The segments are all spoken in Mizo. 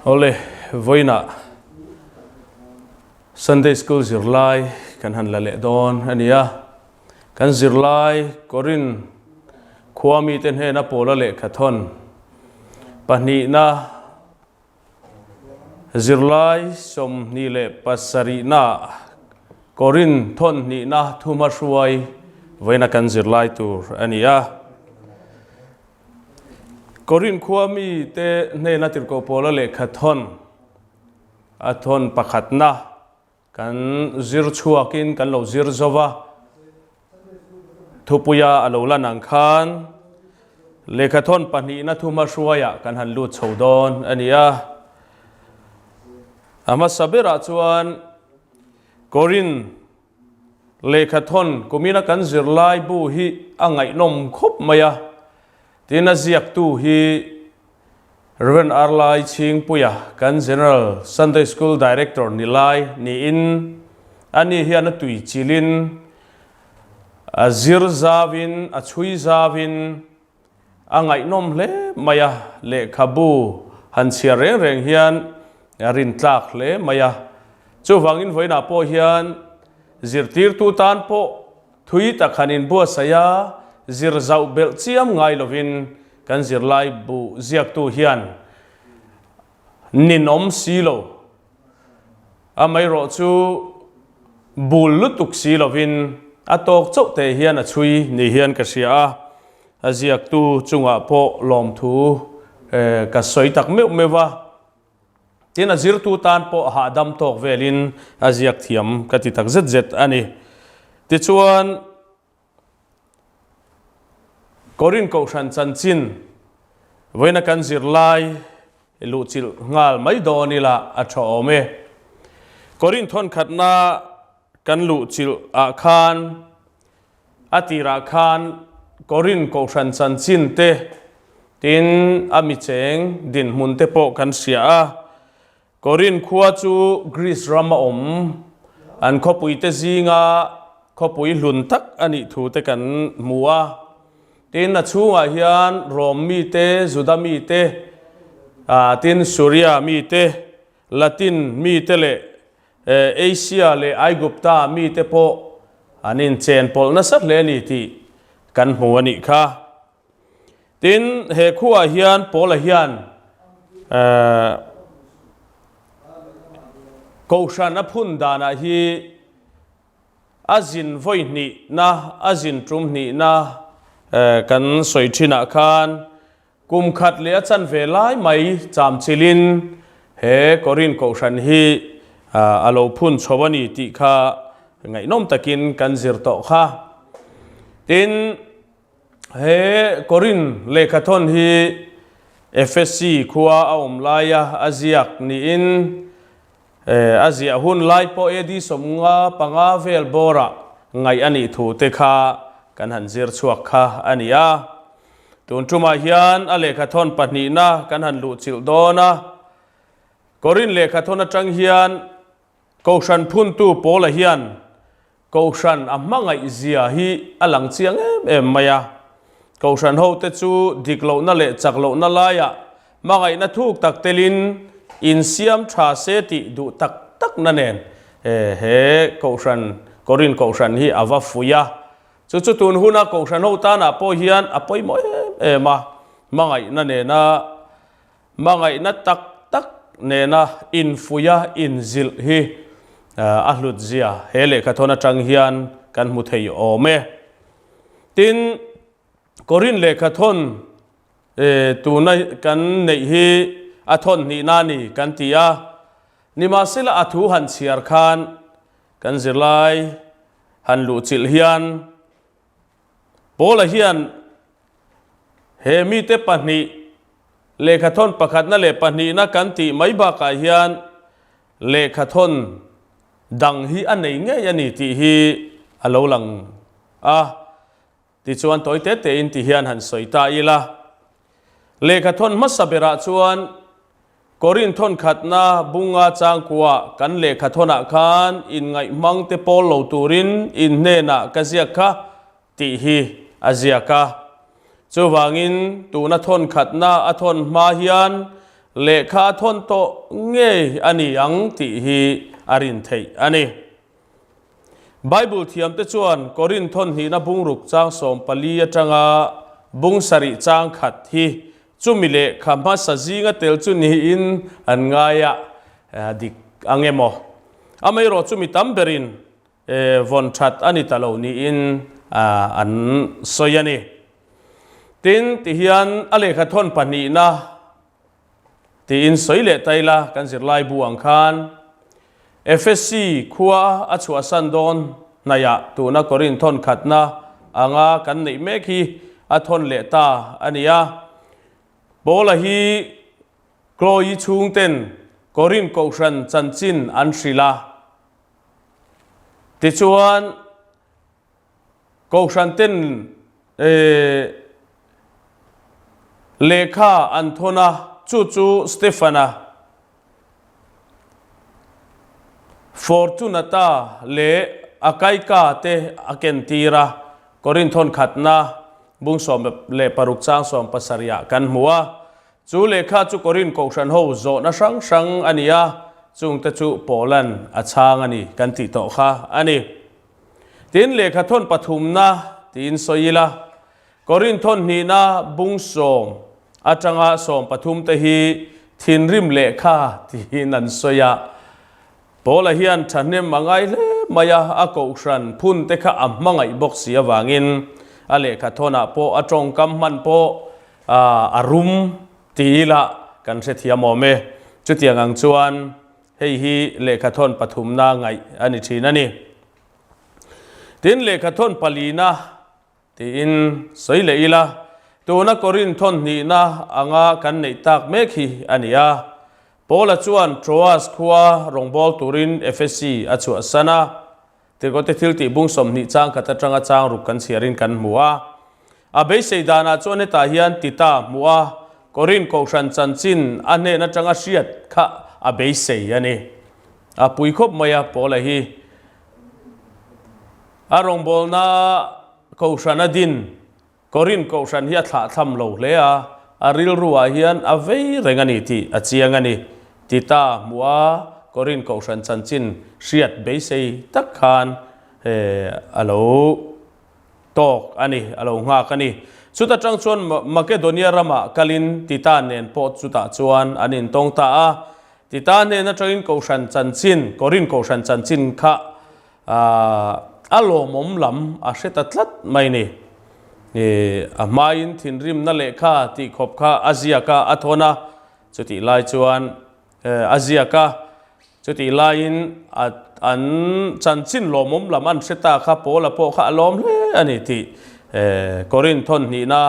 Awle, vawiinah Sunday School zirlai kan han la leh dawn a ni a. Kan zirlai Korin khua mite hnena pawla lehkha thawn pahnihna Zirlai 27na Korin thawn hnihna thuma hruai vawiina kan zirlai tur a ni a. Korin khua mite hnena tirhkoh pawla lehkha thawn a thawn pakhatna Kan zir chhuakin kan lo zir zo va, thupuia a lo lan ang khan lehkhathawn pahnihna thuma hruaiah kan han lut chho dawn a ni a. A hmasa berah chuan Korin lehkhathawn kumina kan zirlai bu hi a ngaihnawm khawp mai a, tin a ziaktu hi Rev. Arlai Chhingpuia kan General Sunday School Director ni lai niin ani hian a tui chilin, a zir zauvin, a chhui zauvin a ngaihnawm hle mai a, lehkhabu han chhiar reng reng hian a rintlak hle mai a. Chuvangin vawiinah pawh hian zirtirtu tan pawh Thui tak han inbuatsaih a, zir zauh belh chiam ngai lovin kan zirlai bu ziaktu hian ninawm si lo, amaherawh chu bul lutuk si lovin a tawk chauh te hian a chhui ni hian ka hria a, a ziaktu chungah pawh lawmthu ka sawi tak meuh meuh a. Tin, a zirtu tan pawh hahdam tawk velin a ziak thiam ka ti tak zet zet a ni. Tichuan, Korin Kohhran chanchin vawiina kan zirlai luhchilh nghal mai dawn ila a tha awm e. Korin thawnkhatna kan luhchilh ah khan A tirah khan Korin Kohhran chanchin te, tin a mi cheng dinhmun te pawh kan hria a. Korin khua chu Greece rama awm an khawpui te zinga khawpui hlun tak a nih thu te kan hmu a. Tin a chhungah hian Rom mite, Juda mite, tin Suria mite, Latin mite leh Asia leh Aigupta mite pawh an inchen pawlh nasa hle a ni tih kan hmu a nih kha. Tin, he khuaah hian Paula hian Kohhran a phun danah hi a zin vawi hnihna, a zin tum hnihna kan sawi thinah khan Kum khat leh a chanve lai mai chamchilin he Korin Kohhran hi a lo phun chho a ni tih kha ngaihnawm takin kan zir tawh kha. Tin, he Korin lehkhathawn hi Efesi khua a awm laia a ziak niin a ziah hun lai pawh AD 55 vel bawrah ngaih a nih thu te kha kan han zir chhuak kha a ni a. Tun tumah hian a lehkhathawn pahnihna kan han luhchilh dawn a. Korin lehkhathawn atang hian Kohhran phuntu Paula hian Kohhran a hmangaih zia hi a lang chiang em em mai a. Kohhran hote chu dik lohna leh chak lohna laiah hmangaihna thuk tak telin insiam tha se tih duh tak takna nen he Kohhran, Korin Kohhran hi a va fuih a. Chu chu tun huna Kohhran ho tanah pawh hian a pawimawh em em a, hmangaihna nena hmangaihna tak tak nena infuia inzilh hi a hlut zia he lehkhathawn atang hian kan hmu thei awm e. Tin, Korin lehkhathawn tuna kan neih hi a thawn hnihna a ni kan ti a, nimahsela a thu han chhiar khan kan zirlai Han luhchilh hian Paula hian he mite pahnih lehkhathawn pakhatna leh pahnihna kan tih mai bakah hian lehkhathawn dang hi a nei ngei a ni tih hi a lo lang a. Tichuan tawi te tein ti hian han sawi ta ila. Lehkhathawn hmasa berah chuan Korin thawn khatna bunga changkua kan lehkhathawnah khan inngaihmang te pawl lo turin in hnenah ka ziak kha tih hi a ziak a. Chuvangin tuna thawn khatna a thawn hma hian lehkha a thawn tawh ngei a ni ang tih hi a rin theih a ni. Bible thiamte chuan Korinth thawn hnihna bungruk chang 14 atanga bung sarih chang khat hi chumi lehkha hmasa zinga tel chu niin an ngai a, dik ang emaw? Amaherawh chumi tam berin vawn that a ni ta lo niin an sawi a ni. Tin, tihian a lehkha thawn pahnihna Tiin sawi leh ta ila kan zirlai bu ang khan Efesi khua a chhuahsan dawn hnaihah tuna Korinth thawn khatna anga kan neih mek hi a thawn leh ta a ni a. Paula hi Chloe chhungten Korinth kohhran chanchin an hrilh a. Tichuan. Kohhran ten lehkha an thawn a, chu chu Stefana, Fortunata leh Akaika te a kentir a, Korinth thawn khatna bung 16 chang 17 ah kan hmu a. Chu lehkha chu Korinth kohhran ho zawhna hrang hrang a ni a, chungte chu Paulan a chhang a ni kan tih tawh kha a ni. Tin, lehkha thawn pathumna tiin sawi ila, Korinth thawn hnihna bung sawm atanga 13 te hi thinrim lehkha tiin an sawi a. Paula hian thahnem a ngai hle mai a, a kohhran phun te kha a hmangaih bawk si avangin a lehkha thawnah pawh a tawngkam hman pawh a rum ti ila kan hrethiam awm e. Chutiang ang chuan Hei hi lehkhathawn pathumna ngaih a ni thin a ni. Tin, lehkhathawn palina tiin sawi leh ila, tuna Korinth thawn hnihna anga kan neih tak mek hi a ni a. Paula chuan Troas khua rawngbâwl turin Efesi a chhuahsan a. Tirhkohte thil tih bung 20 chang khat atanga chang ruk kan chhiarin kan hmu a. A beisei danah chuan hetah hian Tita hmu a, Korinth kohhran chanchin a hnen atanga hriat kha a beisei a ni. A pui khawp mai a, Paula hi a rawngbawlna kohhran a din Korinth kohhran hi a thlahthlam lo hle a, a rilruah hian a vei reng a ni tih a chiang a ni. Tita hmuh a Korinth kohhran chanchin hriat beisei tak khan a lo tawk a ni, a lo nghak a ni. Chuta tang chuan Makedonia ramah kalin Tita nen pawh chutah chuan an intawng ta a. Tita hnen atangin kohhran chanchin, Korinth kohhran chanchin kha A lawmawm lam a hre ta tlat mai ni. A hmain thinrimna lehkha tih khawp kha a ziak a, a thawn a, chutih lai chuan a ziak a, chutih laiin an chanchin lawmawm lam an hre ta kha Paula pawh kha a lawm hle a ni tih Korinth thawn hnihna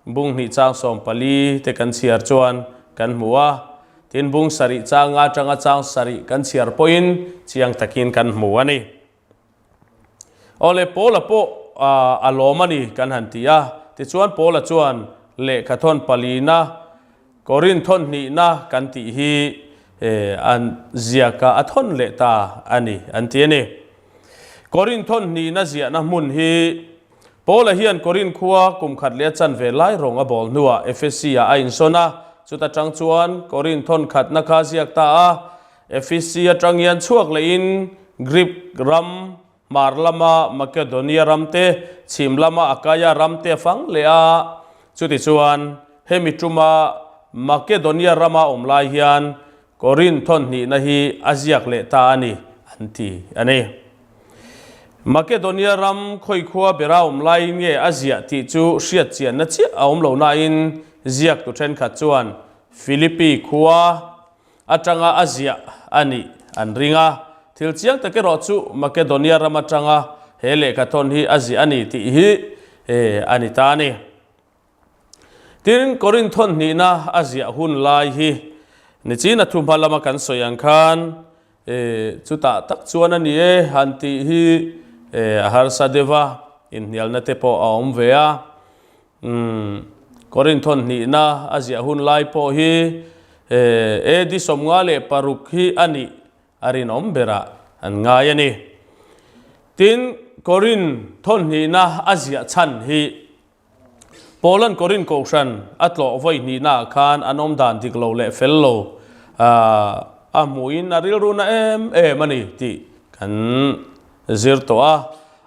bung hnih chang 14 te kan chhiar chuan kan hmu a. Tin, bung sarih changa atanga chang sarih kan chhiar pawhin chiang takin kan hmu a ni. Awle, Paula pawh a lawm a ni kan han ti a. Tichuan, Paula chuan lehkha thawn palina, Korinth thawn hnihna kan tih hi an ziaka a thawn leh ta a ni an ti a ni. Korinth thawn hnihna ziahna hmun hi Paula hian Korinth khua kum khat leh a chanve lai rawng a bawl hnuah Efesi-ah a insawn a, chuta tang chuan Korinth thawn khatna kha a ziak ta a. Efesi atang hian chhuak lehin Greek ram, hmar lama Makedonia ram te, chhim lama Akaia ram te a fang leh a. Chutichuan, hemi tuma Makedonia rama awm lai hian Korinth thawn hnihna hi a ziak leh ta a ni, an ti a ni. Makedonia ram khawikhua bera awm laiin nge a ziah tih chu hriat chianna chiah a awm lo nain ziaktu thenkhat chuan Philippi khua atanga a ziah a nih an ring a. Thil chiang tak erawh chu Makedonia ram atanga he lehkha thawn hi a ziah a ni tih hi a ni ta a ni. Tin, Korinth thawn hnihna a ziah hun lai hi nichin a thuhma lama kan sawi ang khan E, chutah tak chuan a ni e, han tih hi e, a harsa deuh a, inhnialna te pawh a awm ve a. Umm, Korinth thawn hnihna a ziah hun lai pawh hi e, AD 56 hi a nih a rinawm berah an ngai a ni. Tin, Korinth thawn hnihna a ziah chhan hi. Paula'n Korinth kohhran a tlawh vawi hnihnaah khan an awm dan dik lo leh fel lo a hmuhin a rilru na em em a ni tih kan zir tawh a.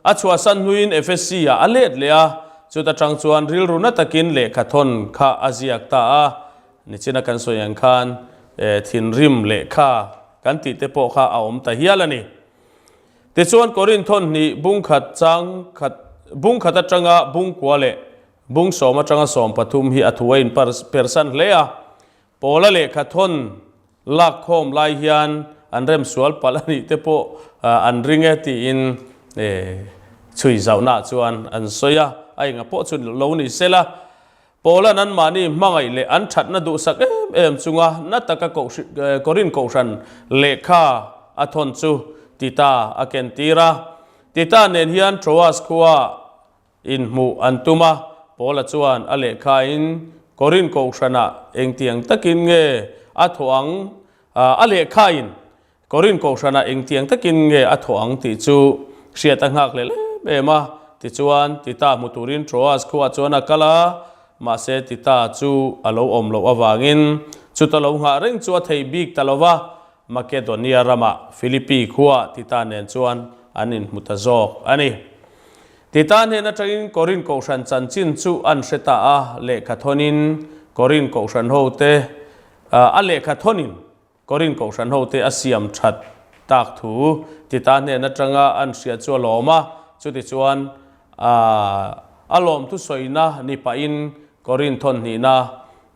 A chhuahsan hnuin Efesi-ah a let leh a, chuta tang chuan rilru na takin lehkha thawn kha a ziak ta a. Nichina kan sawi ang khan thinrim lehkha kan tih te pawh kha a awm ta hial a ni. Tichuan Korinth thawn hnih bung khat chang khat bung khat atanga bung kua leh bung sawm atanga 13 hi a thu a in persan hle a. Paula lehkha thawn lak khawm lai hian an rem sual palh a nih te pawh an ring e tiin chhui zauhnaah chuan an sawi a, a enga pawh chu lo ni sela. Paula'n anmahni hmangaih leh an thatna duhsak em em chunga na taka Korinth kohhran lehkha a thawn chu Tita a kentir a. Tita nen hian Troas khua inhmuh an tum a, Paula chuan a lehkhain Korinth kohhranah engtiang takin nge a thawh ang a lehkhain Korinth kohhranah engtiang takin nge a thawh ang tih chu hriat a nghak leh em em a. Tichuan, Tita hmu turin Troas khuaah chuan a kal a, mahse Tita chu a lo awm loh avangin chuta lo nghah reng chu a thei bik ta lo va, Makedonia ramah Philippi khuaah Tita nen chuan an inhmu ta zawk a ni. Tita hnen atangin Korinth kohhran chanchin chu an hre ta a, lehkha thawnin Korinth kohhran hote a lehkha thawnin Korinth kohhran hote a siam that tak thu Tita hnen atanga an hriat chu a lawm a, chutichuan a lawm thusawina ni pahin Korinth thawn hnihna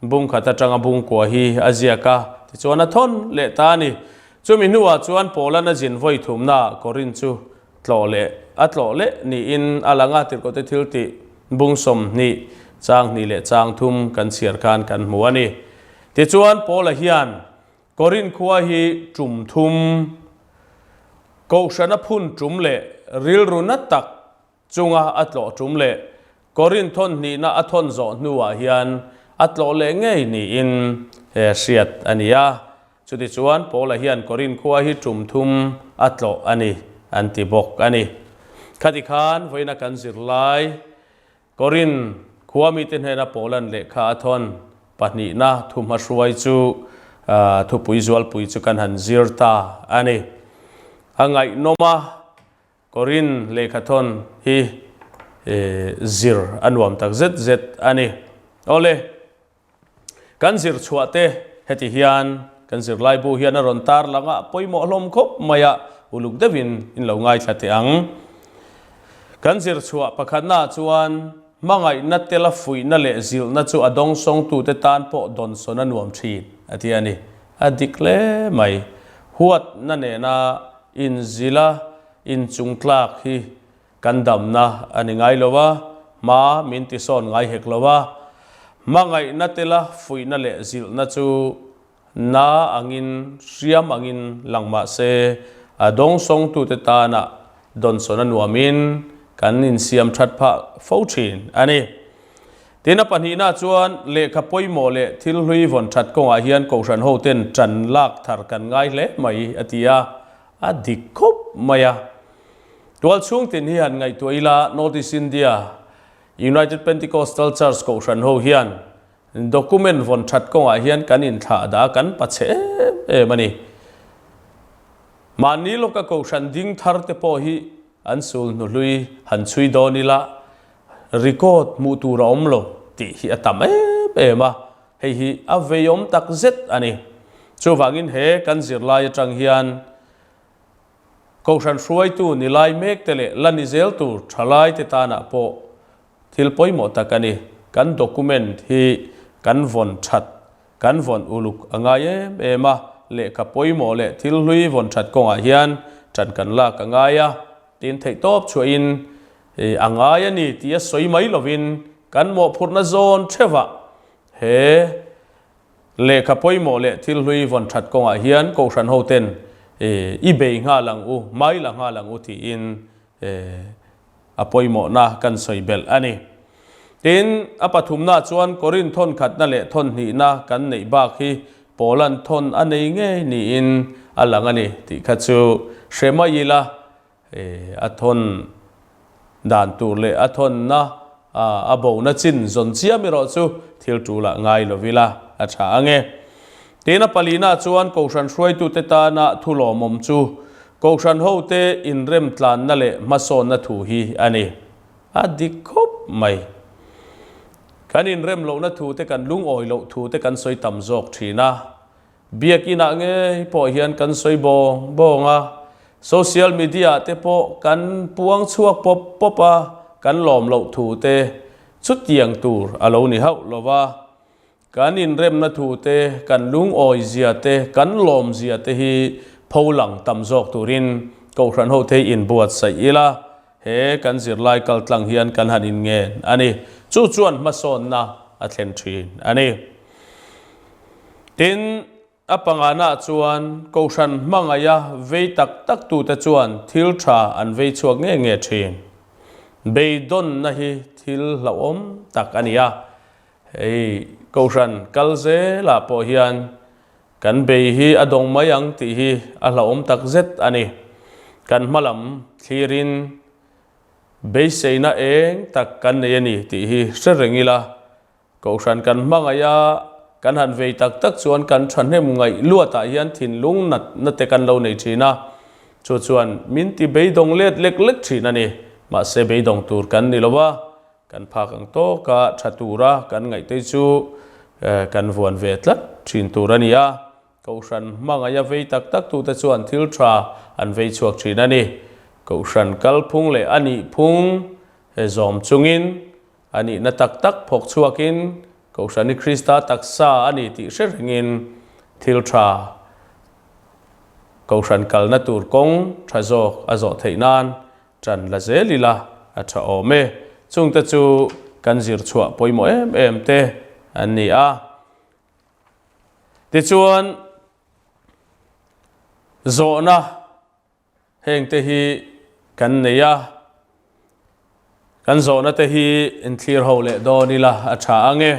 bung khat atanga bung kua hi a ziak a, tichuan a thawn leh ta a ni. Chumi hnuah chuan Paula'n a zin vawi thumnaah Korinth chu tlawh leh a tlawh leh niin a lang a, tirhkohte thil tih bung 20, chang hnih leh chang thum kan chhiar khan kan hmu a ni. Tichuan, Paula hian Korinth khua hi tum thum, Kohhrana phun tum leh rilru na tak chunga a tlawh tum leh Korinth thawn hnihna a thawn zawh hnuah hian a tlawh leh ngei niin hriat a ni a. Chutichuan, Paula hian Korinth khua hi tum thum a tlawh a ni an ti bawk a ni. Khati khan vawiina kan zirlai Korinth khua mite hnena Paula'n lehkha a thawn pahnihna thuhmahruai chu thupui zualpui chu kan han zir ta a ni. A ngaihnawm a, Korinth lehkha thawn hi zir a nuam tak zet zet a ni. Awle. Kan zir chhuah te heti hian kan zirlaibu hian a rawn tar lang a, pawimawh hlawm khawp mai a, uluk deuhin in lo ngaithla teh ang. Kan zir chhuah pakhatnaah chuan hmangaihna tela fuihna leh zilhna chu a dawngsawngtute tan pawh dawnsawn a nuam thin a ti a ni. A dik hle mai. Huatna nena inzila inchungtlak hi Kan damna a ni ngai lo a, hma min tisawn ngai hek lo a. Hmangaihna tela fuihna leh zilhna chu na angin, hriam angin lang mah se, a dawngsawngtute tana dawnsawn a nuamin kan insiam that phah fo thin a ni. Tin, a pahnihna chuan lehkha pawimawh leh thil hlui vawn that kawngah hian Kohhran hoten tan lak thar kan ngai hle mai a ti a, a dik khawp mai a. Tual chhung tin hi han ngaihtuah ila North East India United Pentecostal Church Kohhran ho hian document vawn that kawngah hian kan inthlah dah a, kan pachhe em em a ni. Mahni lawka Kohhran ding thar te pawh hi an sul hnuhlui han chhui dawn ila record hmuh tur a awm lo tih hi a tam em em a, hei hi a veiawm tak zet a ni. Chuvangin he kan zirlai atang hian Kohhran hruaitu ni lai mek te leh la ni zel tur thalai te tanah pawh thil pawimawh tak a ni. Kan document hi kan vawn that, kan vawn uluk a ngai em em a, lehkha pawimawh leh thil hlui vawn that kawngah hian ṭan kan lak a ngai a, tin theihtawp chhuahin a ngai a ni tia sawi mai lovin kan mawhphurhna zawn theuhah he Lehkha pawimawh leh thil hlui vawn that kawngah hian Kohhran hoten i bei nghal ang u, mai la nghal ang u tiin a pawimawhna kan sawi belh a ni. Tin, a pathumnaah chuan Korinth thawn khatna leh thawn hnihna kan neih bak hi Paula'n thawn a nei ngei niin a lang a ni tih kha chu hre mai ila. A thawn dan tur leh a thawnna A bona chin zawn chiam erawh chu thil tulah ngai lo ila a tha ang e. Tin a palina chuan Kohhran hruaitute tana thu lawmawm chu Kohhran hote inremtlanna leh hmasawnna thu hi a ni. A dik khawp mai. Kan inrem lohna thu te kan lungawi loh thu te kan sawi tam zawk thin a. Biakinah ngei pawh hian kan sawi bawng bawng a, social media ah te pawh kan puang chhuak pawp pawp a, kan lawm loh thu te chutiang tur a lo ni hauh lo va. Kan inremna thu te, kan lungawi zia te, kan lawm zia te hi pho lang tam zawk turin Kohhran ho te hi inbuatsaih ila, he kan zirlai kaltlang hian kan han inngen a ni. Chu chuan hmasawnna a thlen thin a ni. Tin, a pangana chuan Kohhran hmangaia vei tak tak tute chuan thil tha an vei chhuak nge nge thin. Beidawnna hi thil hlauhawm tak a ni a. Hei Kohhran kal zelah pawh hian kan bei hi a dawng mai ang tih hi a hlauhawm tak zet a ni. Kan hma lam thlirin beiseina eng tak kan nei a ni tih hi hre reng ila. Kohhran kan hmangaih a, kan han vei tak tak chuan kan thahnem ngaih luatah hian thinlung natna te kan lo nei thin a, chu chuan min ti beidawng let lek lek thin a ni. Mahse beidawng tur kan ni lo va, kan phak ang tawka tha tura kan ngaihte chu kan vuan ve tlat thin tur a ni a. Kohhran hmangaih a vei tak tak tute chuan thil tha an vei chhuak thin a ni. Kohhran kalphung leh a nihphung zawm chungin A nihna tak tak phawk chhuakin Kohhran hi Krista taksa a ni tih hre rengin thil tha Kohhran kalna tur kawng tha zawk a zawh theih nan ṭan la zel ila a tha awm e. Chungte chu kan zir chhuah pawimawh em em te an ni a. Tichuan zawhna Hengte hi kan nei a, kan zawhna te hi inthlir ho leh dawn ila a tha ang e.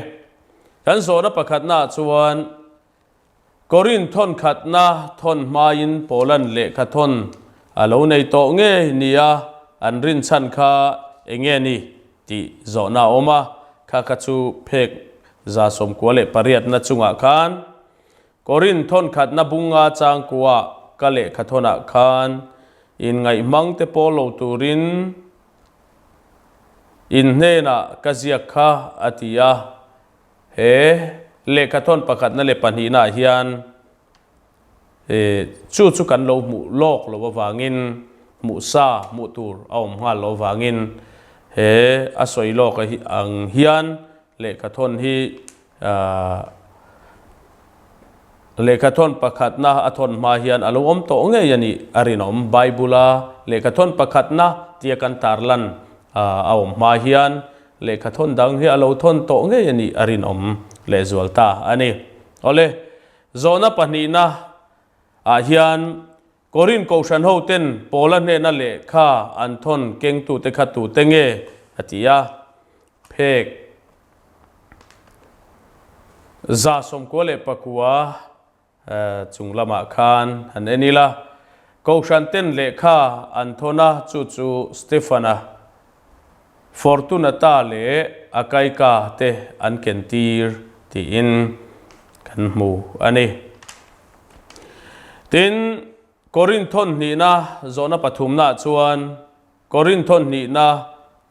Kan zawhna pakhatnaah chuan Korinth thawn khatna thawn hmain Paulan lehkha thawn a lo nei tawh ngei nia an rinchhan kha eng nge ni tih zawhna a awm a, kha kha chu phek 98na chungah khan Korinth thawnkhatna bunga changkua ka lehkha thawnah khan inngaihmang te pawl lo turin in hnenah ka ziak kha a ti a. He lehkha thawn pakhatna leh pahnihnaah hian chu chu kan lo hmuh lawk lo avangin hmuh sa hmuh tur a awm nghal lo avangin he a sawi lawk ang hian lehkha thawn hi Lehkhathawn pakhatna a thawn hma hian a lo awm tawh ngei a nih a rinawm. Bible-a lehkhathawn pakhatna tia kan tarlan a awm hma hian lehkhathawn dang hi a lo thawn tawh ngei a nih a rinawm lehzual ta a ni. Awle, zawhna pahnihna ah hian Korinth Kohhran hoten Paula hnena lehkha an thawn kengtute kha tute nge a ti a, phek 98 chung lamah khan han en ila, Kohhran ten lehkha an thawn a, chu chu Stefana, Fortunata leh Akaika te an kentir tiin kan hmu a ni. Tin, Korinth thawn hnihna zawhna pathumnaah chuan Korinth thawn hnihna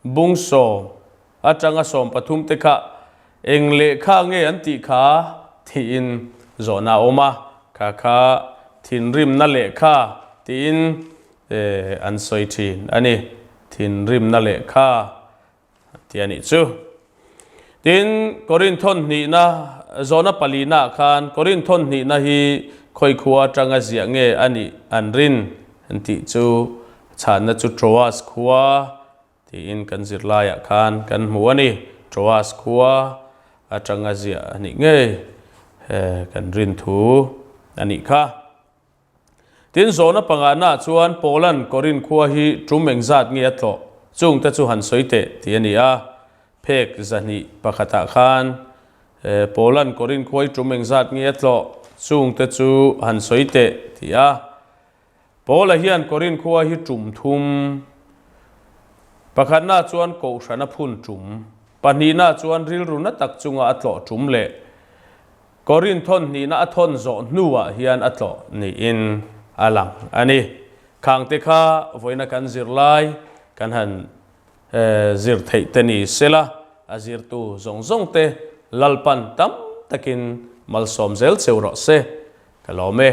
bung sawm atanga 13 te kha eng lehkha nge an tih kha tiin zawhna a awm a, kha kha thinrimna lehkha tiin an sawi thin a ni, thinrimna lehkha. Ti a nih chu. Tin, Korinth thawn hnihna, zawhna palinaah khan Korinth thawn hnihna hi khawi khua atanga ziah nge a nih an rin an tih chu chhanna chu Troas khua tiin kan zirlaiah khan kan hmu a ni. Troas khua atanga ziah a nih ngei kan rin thu a nih kha. Tin, zawhna pangana chuan Paula'n Korinth khua hi tum engzat nge a tlawh? Chungte chu han sawi teh tih a ni a. Phek 200 pakhatah khan Paula'n Korinth khua hi tum engzat nge a tlawh? Chungte chu han sawi teh tih a. Paula hian Korinth khua hi tum thum pakhatna chuan kohhran a phun tum. Pahnihna chuan rilru na tak chunga a tlawh tum leh Korinth thawn hnihna a thawn zawh hnuah hian a tlawh niin a lang a ni. Khangte kha vawiina kan zirlai kan han zir theih te ni sela, a zirtu zawng zawng te Lalpan tam takin malsawm zel cheu rawh se. Ka lawm e.